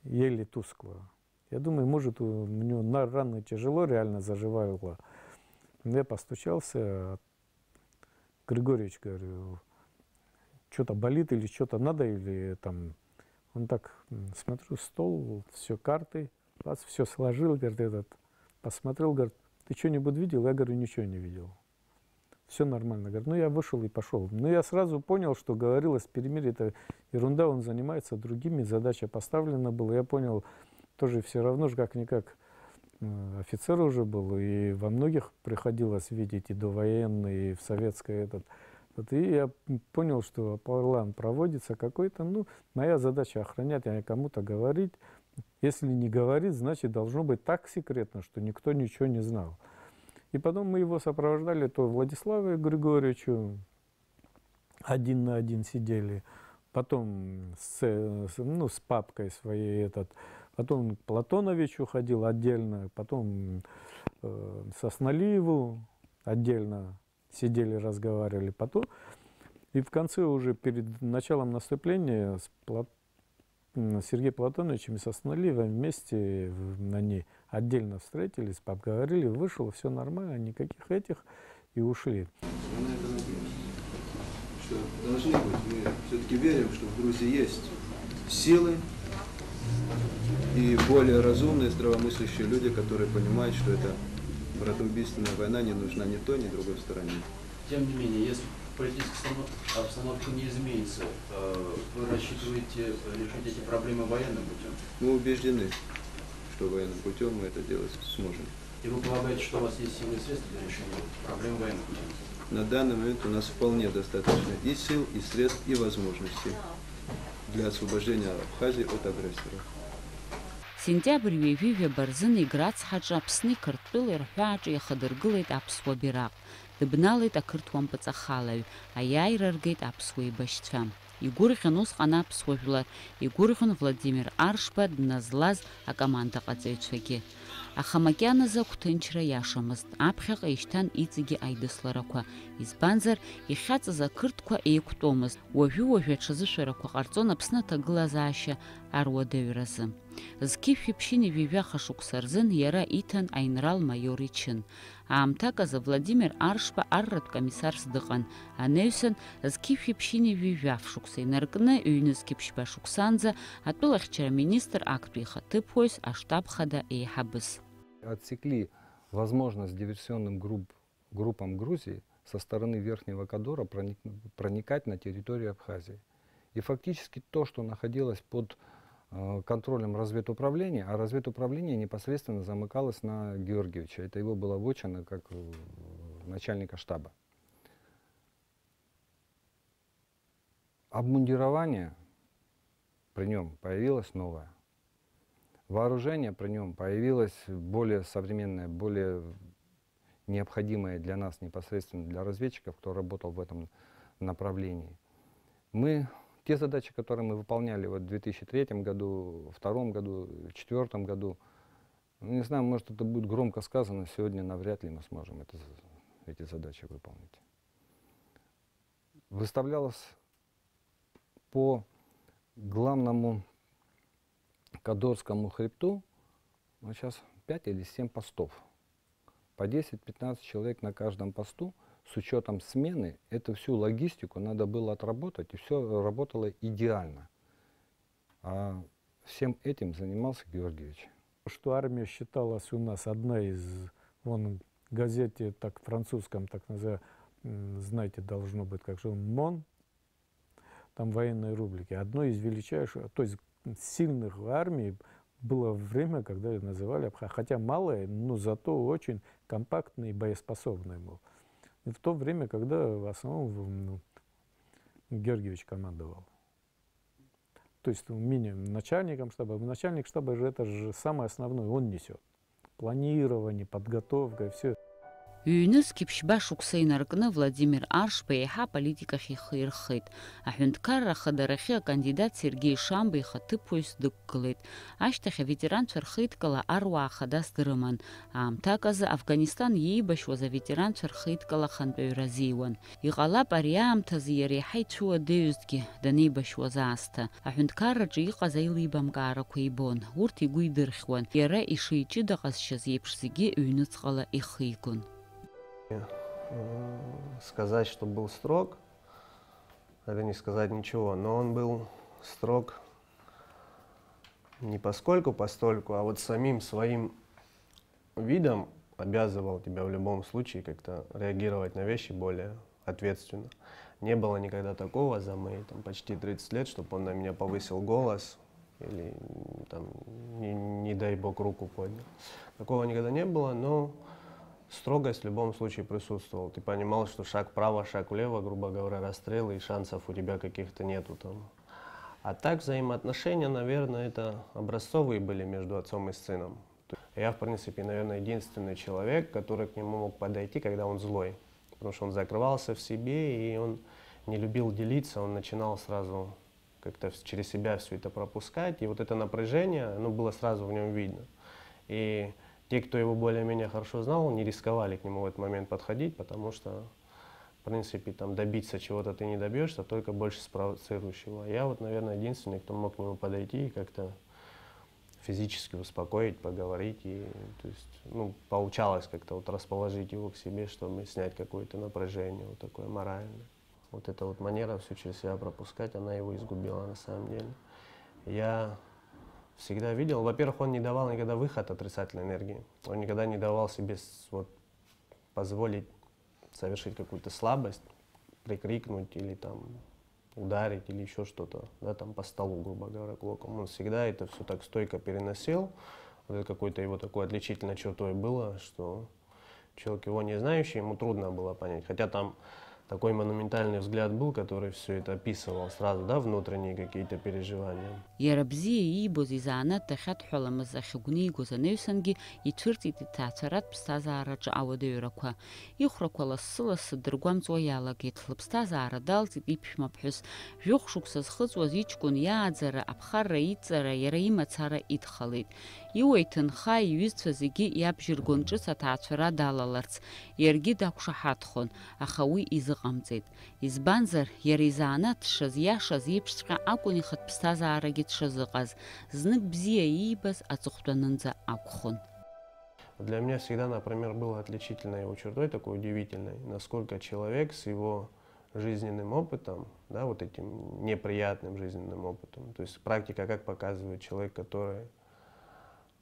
еле тускло. Я думаю, может, у, у него на, рана тяжело реально заживала. Я постучался, Григорьевич, говорю, что-то болит или что-то надо, или там... Он так, м, смотрю, стол, все карты, раз, все сложил, говорит, этот, посмотрел, говорит, ты что-нибудь видел? Я говорю, ничего не видел. Все нормально. Говорит, ну я вышел и пошел. Ну я сразу понял, что говорилось перемирие, это ерунда, он занимается другими, задача поставлена была. Я понял, тоже все равно же как-никак, э, офицер уже был, и во многих приходилось видеть, и довоенные, и в советской этот. Вот, и я понял, что план проводится какой-то, ну, моя задача охранять, а не кому-то говорить. Если не говорит, значит, должно быть так секретно, что никто ничего не знал. И потом мы его сопровождали то Владиславу Григорьевичу, один на один сидели, потом с, с- ну, с папкой своей этот, потом к Платоновичу ходил отдельно, потом э, с Асналиеву отдельно сидели, разговаривали. Потом, и в конце, уже перед началом наступления, с Плат- м, Сергей Платонович и Мисас Налиева вместе в- они отдельно встретились, поговорили, вышел, все нормально, никаких этих, и ушли. Мы на это надеемся, что должны быть. Мы все-таки верим, что в Грузии есть силы и более разумные, здравомыслящие люди, которые понимают, что эта братоубийственная война не нужна ни той, ни другой стороне. Тем не менее, если в политической обстанов- обстановке не изменится, э, вы рассчитываете решить эти проблемы военным путем? Мы убеждены, что военным путем мы это делать сможем. И вы полагаете, что у вас есть силы и средства для решения проблем военным путем? На данный момент у нас вполне достаточно и сил, и средств, и возможностей для освобождения Абхазии от агрессора. Сентиабр ҩажәи жәаба рзын Егра ацҳаҿы Аԥсни Қырҭтәылеи рҳәааҿы иахадыргылеит аԥсуа бираҟ. Дыбналеит ақырҭуа мпыҵахалаҩ, аиааира ргеит аԥсуа еибашьцәа. Игәырӷьан усҟан аԥсуа жәлар, игәырӷьон Владимир Аршба дназлаз акомандаҟаҵаҩцәагьы. Аха макьаназы агәҭынчра иашамызт, аԥхьаҟа ишьҭан иҵегьы аидысларақәа, избанзар, ихьаҵыз ақырҭқәа еиқәтәомызт, уажәы-уажәы аҽазышәарақәа ҟарҵон Аԥсны аҭагылазаашьа аруадаҩразы. Зқьышәи ԥшьынҩажәи жәаха шықәса рзын иара иҭан аинрал-маиор ичын. Аамҭак азы Владимир Аршба арратә комиссарс дыҟан, анаҩсан зқьышәи ԥшьынҩажәи жәаф шықәса инаркны, ҩнызқьи ԥшьба шықәсанӡа атәылахьчара министр актәи ихаҭыԥуаҩс, аштаб хада еиҳабыс. Отсекли возможность диверсионным групп, группам Грузии со стороны Верхнего Кадора проник- проникать на территорию Абхазии. И фактически то, что находилось под э, контролем разведуправления, а разведуправление непосредственно замыкалось на Георгиевича. Это его была вотчина как э, начальника штаба. Обмундирование при нем появилось новое. Вооружение при нем появилось более современное, более необходимое для нас непосредственно, для разведчиков, кто работал в этом направлении. Мы те задачи, которые мы выполняли вот в две тысячи третьем году, втором году, четвертом году, ну, не знаю, может, это будет громко сказано, сегодня навряд ли мы сможем это, эти задачи выполнить. Выставлялось по главному Кадорскому хребту, ну, сейчас пять или семь постов. По десять-пятнадцать человек на каждом посту, с учетом смены, эту всю логистику надо было отработать, и все работало идеально. А всем этим занимался Георгиевич. Что армия считалась у нас одна из, вон, газете, так, французском, так называемом, м, знаете, должно быть, как же, МОН, там военной рубрики, одной из величайших, то есть сильных армий было время, когда её называли Абха-, хотя малая, но зато очень компактный и боеспособный был. И в то время, когда в основном в- ну, Георгиевич командовал. То есть умением начальником штаба, начальник штаба же это же самое основное, он несет. Планирование, подготовка, все. Ҩнызқь ԥшьба шықәса инаркны Владимир Аршба еиҳа аполитикахь ихы ирхеит. Аҳәынҭқарра ахадарахьы акандидат Сергеи Шамба ихаҭыԥуаҩс дықәгылеит. Ашьҭахь аветеранцәа рхеидкыла аруаа хадас дырыман. Аамҭак азы Афганистан иеибашьуаз аветеранцәа рхеидкыла ахантәаҩра азиуан. Иҟалап, ари аамҭазы иара иаҳа ицәыуадаҩызҭгьы данеибашьуаз аасҭа. Аҳәынҭқарраҿы иҟаз аилибамкаарақәа ибон, урҭ игәы идырхьуан, иара ишиҷыда ҟазшьаз еиԥш зегьы ҩнуҵҟала ихигон. Э, Сказать, что был строг, это не сказать ничего, но он был строг не поскольку, постольку, а вот самим своим видом обязывал тебя в любом случае как-то реагировать на вещи более ответственно. Не было никогда такого за мои там, почти тридцать лет, чтобы он на меня повысил голос или там, не, не дай бог, руку поднял. Такого никогда не было, но строгость в любом случае присутствовала. Ты понимал, что шаг вправо, шаг влево, грубо говоря, расстрелы, и шансов у тебя каких-то нету там. А так взаимоотношения, наверное, это образцовые были между отцом и сыном. Я, в принципе, наверное, единственный человек, который к нему мог подойти, когда он злой. Потому что он закрывался в себе, и он не любил делиться, он начинал сразу как-то вс- через себя все это пропускать. И вот это напряжение, оно было сразу в нем видно. И те, кто его более-менее хорошо знал, не рисковали к нему в этот момент подходить, потому что, в принципе, там добиться чего-то ты не добьешься, только больше спровоцирующего. Я вот, наверное, единственный, кто мог к нему подойти и как-то физически успокоить, поговорить. И, то есть, ну, получалось как-то вот расположить его к себе, чтобы снять какое-то напряжение вот такое моральное. Вот эта вот манера все через себя пропускать, она его изгубила на самом деле. Я всегда видел, во-первых, он не давал никогда выход отрицательной энергии. Он никогда не давал себе с- вот, позволить совершить какую-то слабость, прикрикнуть или там ударить или еще что-то, да, там по столу, грубо говоря, кулаком. Он всегда это все так стойко переносил. Вот это какой-то его такой отличительной чертой было, что человек его не знающий, ему трудно было понять. Хотя там такой монументальный взгляд был, который все это описывал сразу, да, внутренние какие-то переживания. Иара бзиа иибоз изанааҭ дахьадҳәаламыз ахьыгәнигоз анаҩсангьы ицәырҵит иҭаацәаратә ԥсҭазаараҿы ауадаҩрақәа. Ихәрақәа лассы-лассы дыргәамҵуа иалагеит. Лыԥсҭазаара далҵит иԥшәмаԥҳәыс. Жәохә шықәса зхыҵуаз иҷкәын иааӡара, аԥхарра идҵара, иара имацара идхалеит. Иуа иҭынха, иҩызцәа зегьы иабжьыргон ҿыц аҭаацәара далаларц. Иаргьы дақәшаҳаҭхон, аха уи изыҟамҵеит. Избанзар, иара изанааҭ дшазиашаз еиԥшҵәҟьа акәын ихатә ԥсҭазаарагьы дшазыҟаз, знык бзиа иибаз аҵыхәтәанынӡа акәхон. Для меня всегда, например, было отличительной его чертой, такой удивительной, насколько человек с его жизненным опытом, да, вот этим неприятным жизненным опытом, то есть практика как показывает, человек, который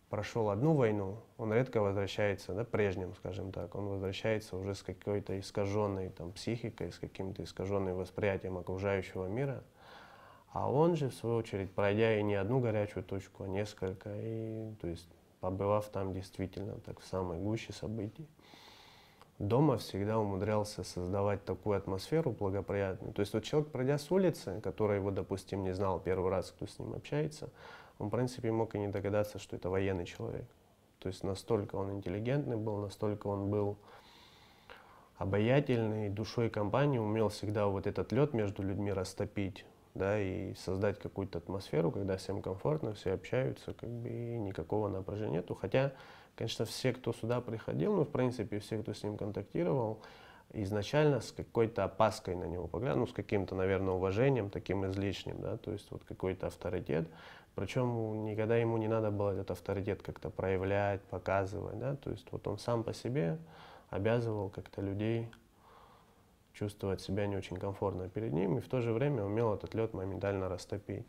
прошел одну войну, он редко возвращается, да, прежним, скажем так, он возвращается уже с какой-то искаженной там психикой, с каким-то искаженным восприятием окружающего мира, а он же, в свою очередь, пройдя и не одну горячую точку, а несколько, и, то есть, побывав там действительно так в самой гуще событий, дома всегда умудрялся создавать такую атмосферу благоприятную. То есть вот человек, пройдя с улицы, который его, допустим, не знал первый раз, кто с ним общается, он, в принципе, мог и не догадаться, что это военный человек. То есть настолько он интеллигентный был, настолько он был обаятельный, душой компании, умел всегда вот этот лед между людьми растопить, да, и создать какую-то атмосферу, когда всем комфортно, все общаются, как бы и никакого напряжения нету. Хотя, конечно, все, кто сюда приходил, ну, в принципе, все, кто с ним контактировал, изначально с какой-то опаской на него поглядывали, ну, с каким-то, наверное, уважением таким излишним, да, то есть вот какой-то авторитет. Причем никогда ему не надо было этот авторитет как-то проявлять, показывать, да, то есть вот он сам по себе обязывал как-то людей чувствовать себя не очень комфортно перед ним и в то же время умел этот лед моментально растопить.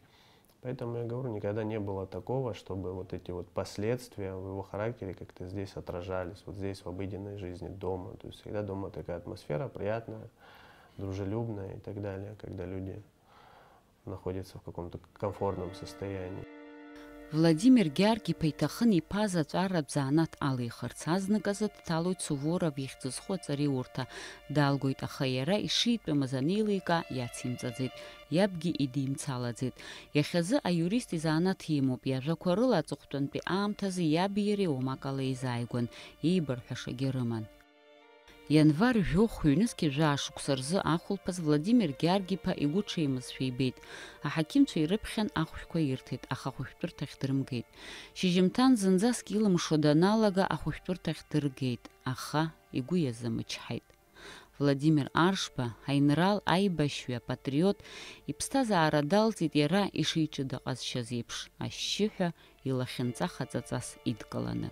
Поэтому я говорю, никогда не было такого, чтобы вот эти вот последствия в его характере как-то здесь отражались, вот здесь, в обыденной жизни, дома. То есть всегда дома такая атмосфера приятная, дружелюбная и так далее, когда люди находятся в каком-то комфортном состоянии. Владимир Георги-иԥа иҭахын иԥа заҵәаратә занааҭ алихырц. Азныказы дҭалоит Суворов ихьӡ зху аҵараиурҭа, далгоит, аха иара ишитәымыз анеиликаа, иацимҵаӡеит, иабгьы идимцалаӡеит. Иахьазы аиурист изанааҭ имоуп, иажәақәа рыла аҵыхәтәантәи аамҭазы иаби иареи уамак ала еизааигәан, еибарҳәашагьы рыман. Ианвар жәохә, ҩнызқьи жәаа шықәса рзы ахәылԥаз Владимир Георги-иԥа игәы ҽеимызшәа ибеит. Аҳақьымцәа ирыԥхьан, ахәшәқәа ирҭеит, аха ахәышәтәырҭахь дрымгеит. Шьыжьымҭан зынӡаск илымшо даналага, ахәышәтәырҭахь дыргеит, аха игәы иазымычҳаит. Владимир Аршба, аинрал аибашьҩы, апатриот, иԥсҭазаара далҵит иара ишиҿыдаҟазшьаз еиԥш, ашьшьыҳәа илахьынҵа хаҵаҵас идкыланы.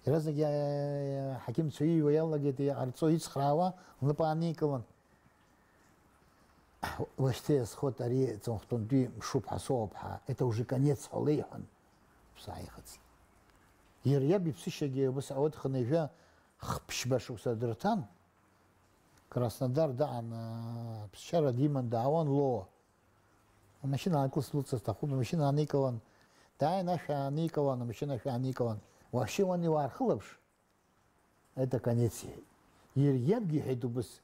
Иаразнак иа-, ҳақьымцәа ииуа иалагеит, иҟарҵо ицхраауа, лнапы ааникылан. Уашьҭа иазхоит ари ҵыхәтәантәи мшуп ҳәа, соуп ҳәа, это уже конец ҳәа леиҳәан, ԥсааихыҵ. Иара иаб иԥсышьагьы убас ауеит, хынҩажәа хԥшьба шықәса дырҭан, Краснодар даан, ԥсшьара диман даауан Лоа. Амашьына аакылс лыцыз сҭахуп, амашьына ааникылан, дааин ашә ааникылан, амашьына ашә ааникылан. Уашьы уан иуаархылаԥш, это конец иҳәеит. Иара иабгьы иҳәеит убыс,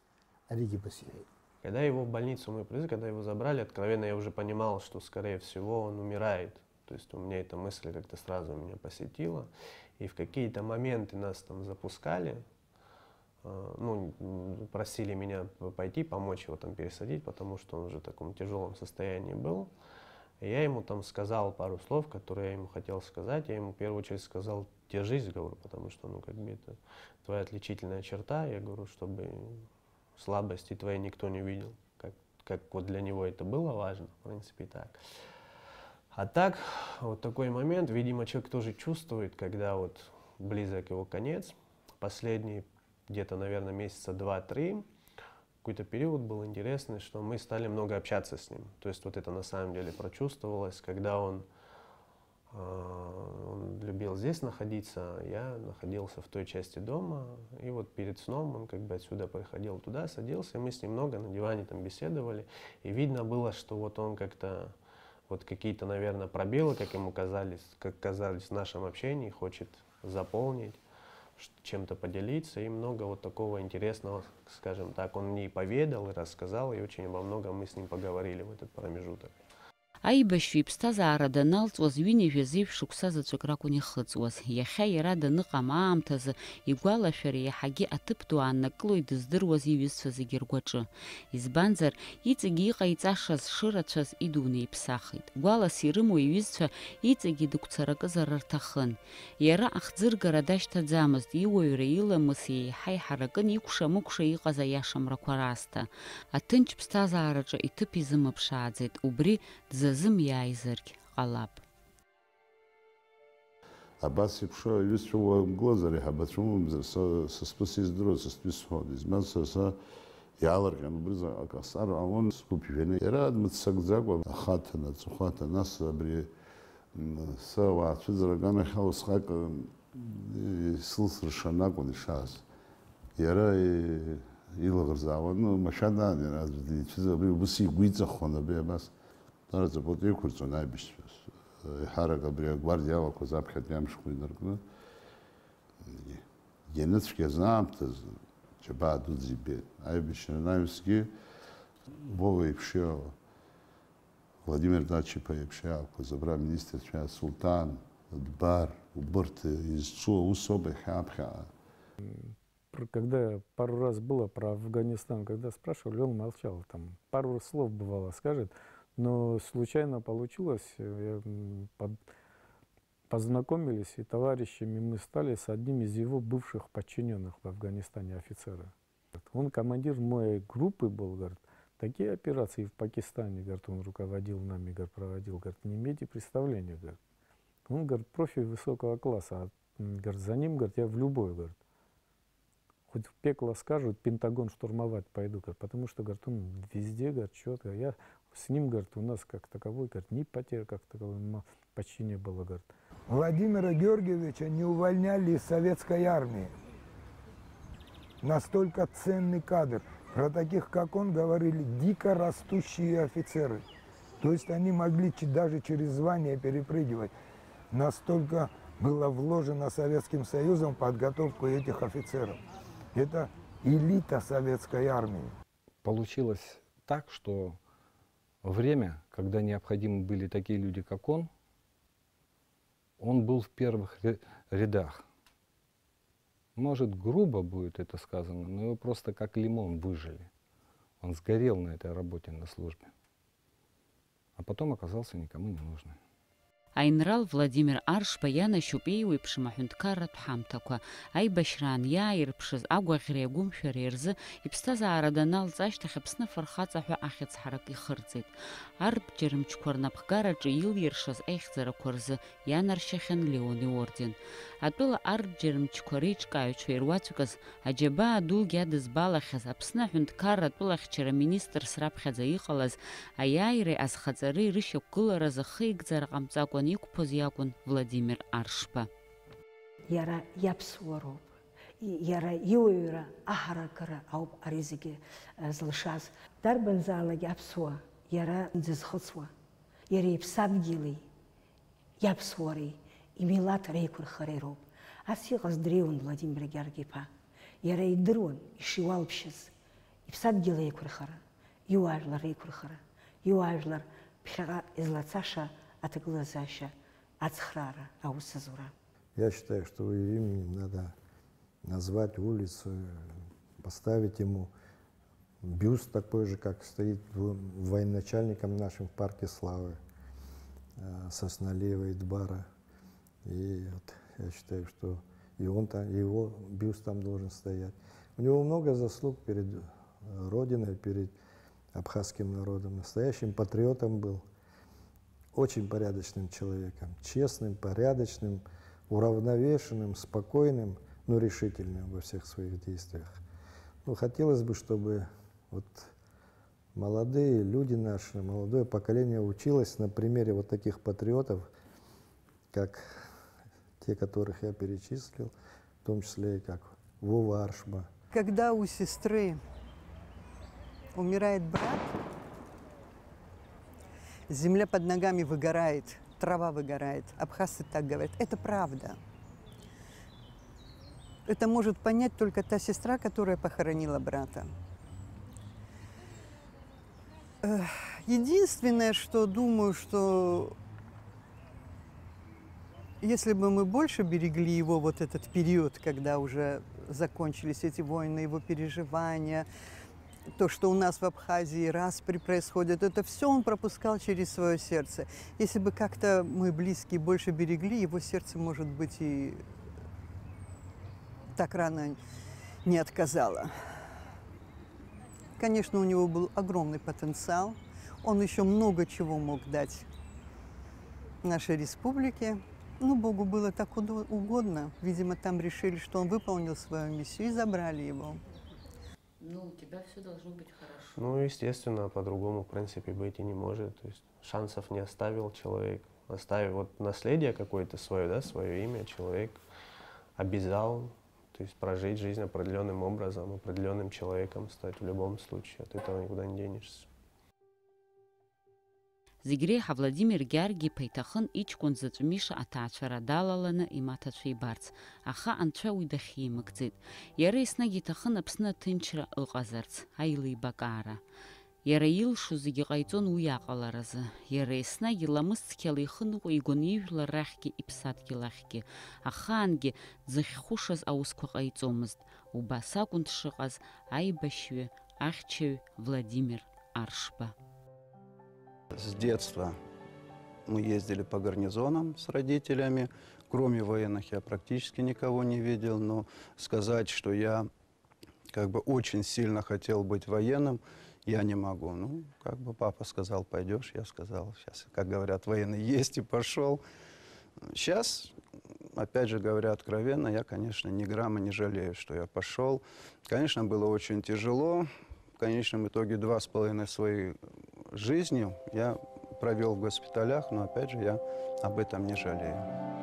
аригьы убыс иҳәеит. Когда его в больницу мы привезли, когда его забрали, откровенно я уже понимал, что, скорее всего, он умирает. То есть у меня эта мысль как-то сразу меня посетила. И в какие-то моменты нас там запускали, э, ну, м, просили меня п-, пойти помочь его там пересадить, потому что он уже в таком тяжелом состоянии был. И я ему там сказал пару слов, которые я ему хотел сказать. Я ему в первую очередь сказал: «Держись», говорю, потому что, ну, как бы это твоя отличительная черта, я говорю, чтобы слабости твоей никто не видел, как, как вот для него это было важно, в принципе, и так. А так, вот такой момент, видимо, человек тоже чувствует, когда вот близок его конец, последние где-то, наверное, месяца два-три, какой-то период был интересный, что мы стали много общаться с ним. То есть вот это на самом деле прочувствовалось, когда он, а, он любил здесь находиться, я находился в той части дома, и вот перед сном он как бы отсюда приходил туда, садился, и мы с ним много на диване там беседовали, и видно было, что вот он как-то, вот какие-то, наверное, пробелы, как ему казались, как казались в нашем общении, хочет заполнить, ш-, чем-то поделиться, и много вот такого интересного, скажем так, он мне и поведал, и рассказал, и очень обо многом мы с ним поговорили в этот промежуток. Аибашьҩы иԥсҭазаара даналҵуаз ҩынҩажәа зеижә шықәса заҵәык ракәын ихыҵуаз. Иахьа иара даныҟам аамҭазы игәалашәара иаҳагьы аҭыԥ ду ааннакылоит дыздыруаз иҩызцәа зегьы ргәаҿы. Избанзар, иҵегьы иҟаиҵашаз шырацәаз идунеиԥсахит. Гәалас ирымоу иҩызцәа иҵегьы дыгәцаракызар рҭахын. Иара ахӡыргара дашьҭаӡамызт, иуаҩра, иламыс еиҳа иҳаракын икәша-мыкәша иҟаз аиашамрақәа раасҭа. Аҭынч ԥсҭазаараҿы иҭыԥ изымыԥшааӡеит, убри дзазымиааизаргь ҟалап. Абас еиԥш аҩызцәа уангылазар, аиҳабацәа умамзар, са, са стәы сиздыруа, са стәы исҳәон. Избан, са, са иаалырҟьан убри заҟа ҟасҵар ҟалон, сгәы ԥжәаны. Иара дмыццакӡакәа, ахаҭа, аҵыхәаҭа, нас абри, м, са ауаа цәыӡра аганахьала усҟак, м, исылсыршан акәын ишааз. Иара, и-, илаӷырзаауан, ну, машәадаан иара аӡә дицәыӡ-, абри убыс игәы иҵаххон, абри абас. Даараӡа апоту иқәырҵон аибашьцәа. Еиҳарак абри агвардиа алақәаз аԥхьатәи амшқәа инаркны, ианыцәгьаз аамҭазы, џьабаа дуӡӡа ибеит. Аибашьра анаҩсгьы Вова иеиԥш иҟоу, Владимир Дач-иԥа иеиԥш иаақәыз абра аминистрцәа, Сулҭан, Дбар, убырҭ изҿу аус ауп иахьа аԥхьаҟа. Пр-, когда пару раз было про Афганистан, когда спрашивали, он молчал. Там пару слов бывало скажет, но случайно получилось, э, я, м, под-, познакомились, и товарищами мы стали с одним из его бывших подчинённых в Афганистане офицера. Он командир моей группы был, говорит, такие операции в Пакистане, говорит, он руководил нами, говорит, проводил, говорит, не имеете представления, говорит. Он, говорит, профи высокого класса, а, м, говорит, за ним, говорит, я в любой, говорит, хоть в пекло скажут, Пентагон штурмовать пойду, говорит, потому что, говорит, он везде, говорит, чётко. Я с ним, говорит, у нас как таковой, говорит, ни потерь как таковой ма-, почти не было, говорит. Владимира Георгиевича не увольняли из советской армии. Настолько ценный кадр. Про таких, как он, говорили дико растущие офицеры. То есть они могли даже через звание перепрыгивать. Настолько было вложено Советским Союзом в подготовку этих офицеров. Это элита советской армии. Получилось так, что время, когда необходимы были такие люди, как он, он был в первых рядах. Может, грубо будет это сказано, но его просто как лимон выжили. Он сгорел на этой работе, на службе. А потом оказался никому не нужным. Аинрал Владимир Аршба ианашьоуп еиуеиԥшым аҳәынҭқарратә ҳамҭақәа. Аибашьраан иааирԥшыз агәаӷьреи агәымшәареи рзы иԥсҭазаара даналҵ ашьҭахь Аԥсны афырхаҵа ҳәа ахьӡ ҳарак ихырҵеит. Арбџьар мчқәа рнапхгараҿы илиршаз аихьӡарақәа рзы ианаршьахьан Леон иорден. Атәыла арбџьар мчқәа реиҿкааҩцәа ируаӡәкыз аџьабаа дугьы адызбалахьаз Аԥсны аҳәынҭқарра атәылахьчара министрс раԥхьаӡа иҟалаз аиааиреи азхаҵареи рышьақәгыларазы хеигӡара ҟамҵакәан иқәԥоз иакәын Владимир Аршба. Иара иаԥсуароуп, иара иуаҩра аҳаракыра ауп ари зегьы зылшаз. Дарбанзаалак аԥсуа иара дзызхыҵуа, иара иԥсадгьыли иаԥсуареи имилаҭ реиқәырхареи роуп. Ас иҟаз дреиуан Владимир Гьаргь-иԥа. Иара идыруан ишиуалԥшьаз иԥсадгьыл еиқәырхара, иуаажәлар реиқәырхара, иуаажәлар ԥхьаҟа излацаша аҭагылазаашьа ацхраара аусазура. Я считаю, что его именем надо назвать улицу, поставить ему бюст такой же, как стоит военачальникам нашим в Парке Славы, Сосналеева Идбара. И вот я считаю, что и он там, его бюст там должен стоять. У него много заслуг перед Родиной, перед абхазским народом. Настоящим патриотом был, очень порядочным человеком, честным, порядочным, уравновешенным, спокойным, но решительным во всех своих действиях. Ну, хотелось бы, чтобы вот молодые люди наши, молодое поколение училось на примере вот таких патриотов, как те, которых я перечислил, в том числе и как Вова Аршба. Когда у сестры умирает брат, земля под ногами выгорает, трава выгорает. Абхазцы так говорят. Это правда. Это может понять только та сестра, которая похоронила брата. Единственное, что думаю, что если бы мы больше берегли его, вот этот период, когда уже закончились эти войны, его переживания, то, что у нас в Абхазии распри происходят, это все он пропускал через свое сердце. Если бы как-то мы близкие больше берегли, его сердце, может быть, и так рано не отказало. Конечно, у него был огромный потенциал. Он еще много чего мог дать нашей республике. Ну, Богу было так угодно. Видимо, там решили, что он выполнил свою миссию, и забрали его. Ну, у тебя все должно быть хорошо. Ну, естественно, по-другому, в принципе, быть и не может. То есть шансов не оставил человек. Оставил вот наследие какое-то свое, да, свое имя человек обязал, то есть прожить жизнь определенным образом, определенным человеком стать в любом случае. От этого никуда не денешься. Зегь реиҳа Владимир Гьаргь-иԥа иҭахын иҷкәын заҵә Миша аҭаацәара далаланы имаҭацәа ибарц, аха Анцәа уи дахьимыгӡеит. Иара еснагь иҭахын Аԥсны аҭынчра ыҟазарц, аилибакаара. Иара илшо зегьы ҟаиҵон уи аҟаларазы. Иара еснагь ламыс цқьала ихы ныҟәигон ижәлар рахьгьы иԥсадгьыл ахьгьы. Ахаангьы дзыхьхәышаз аусқәа ҟаиҵомызт. Убас акәын дшыҟаз аибашьҩы, ахьчаҩ Владимир Аршба. С детства мы ездили по гарнизонам с родителями. Кроме военных я практически никого не видел, но сказать, что я как бы очень сильно хотел быть военным, я не могу. Ну, как бы папа сказал, пойдешь, я сказал, сейчас, как говорят военные, есть и пошел. Сейчас, опять же говоря откровенно, я, конечно, ни грамма не жалею, что я пошел. Конечно, было очень тяжело. В конечном итоге два с половиной своей жизни я провел в госпиталях, но опять же я об этом не жалею.